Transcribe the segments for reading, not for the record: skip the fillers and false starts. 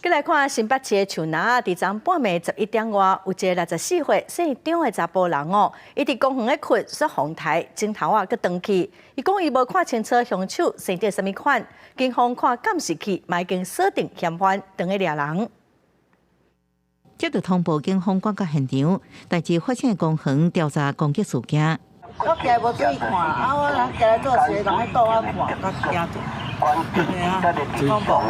繼來看新北市的樹林，佇昨半暝11點外，有一个64歲姓張的查埔人哦，伊佇公園咧睏，煞予刣枕頭仔閣斷去。伊講伊無看清楚兇手生做啥物款，警方看監視器，嘛已經鎖定嫌犯，等咧掠人。接到通報，警方趕到現場，代誌發生的公園調查攻擊事件。我家無注意看，啊，我人家來做事，人咧倒我看，較驚著。對啊，恐怖。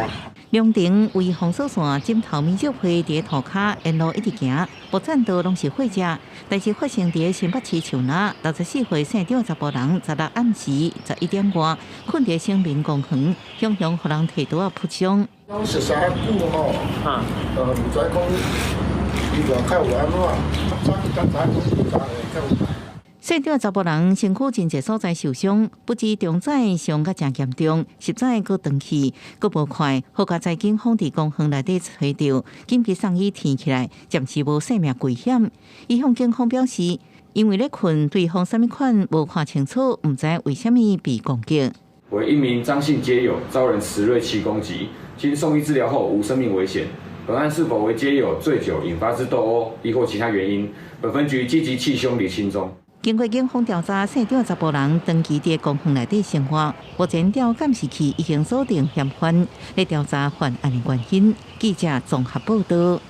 兩頂為封鎖線枕頭面積會佇塗跤沿路一直行，無棧道攏是血跡。代誌發生佇新北市樹林，64歲姓張的查埔人，十六暗時11點外，睏佇省民公園，雄雄予人提刀仔撲傷。熟似較久吼，毋知講伊外口有按怎，早才知影講伊早會較有。姓張的查埔人身軀真濟所在受傷，不止中指傷甲誠嚴重，食指閣斷去，閣無快，好佳哉警方佇公園內底揣著，緊急送醫天起來，暫時無性命危險。伊向警方表示，因為咧睏，對方啥物款無看清楚，毋知為啥物被攻擊。為一名張姓街友遭人持銳器攻擊，經送醫治療後無生命危險。本案是否為街友醉酒引發之鬥毆，抑或其他原因？本分局積極緝兇釐清中。經過警方調查，姓張的查埔人長期佇公園內底生活，目前調監視器已經鎖定嫌犯，咧調查犯案的原因。記者綜合報道。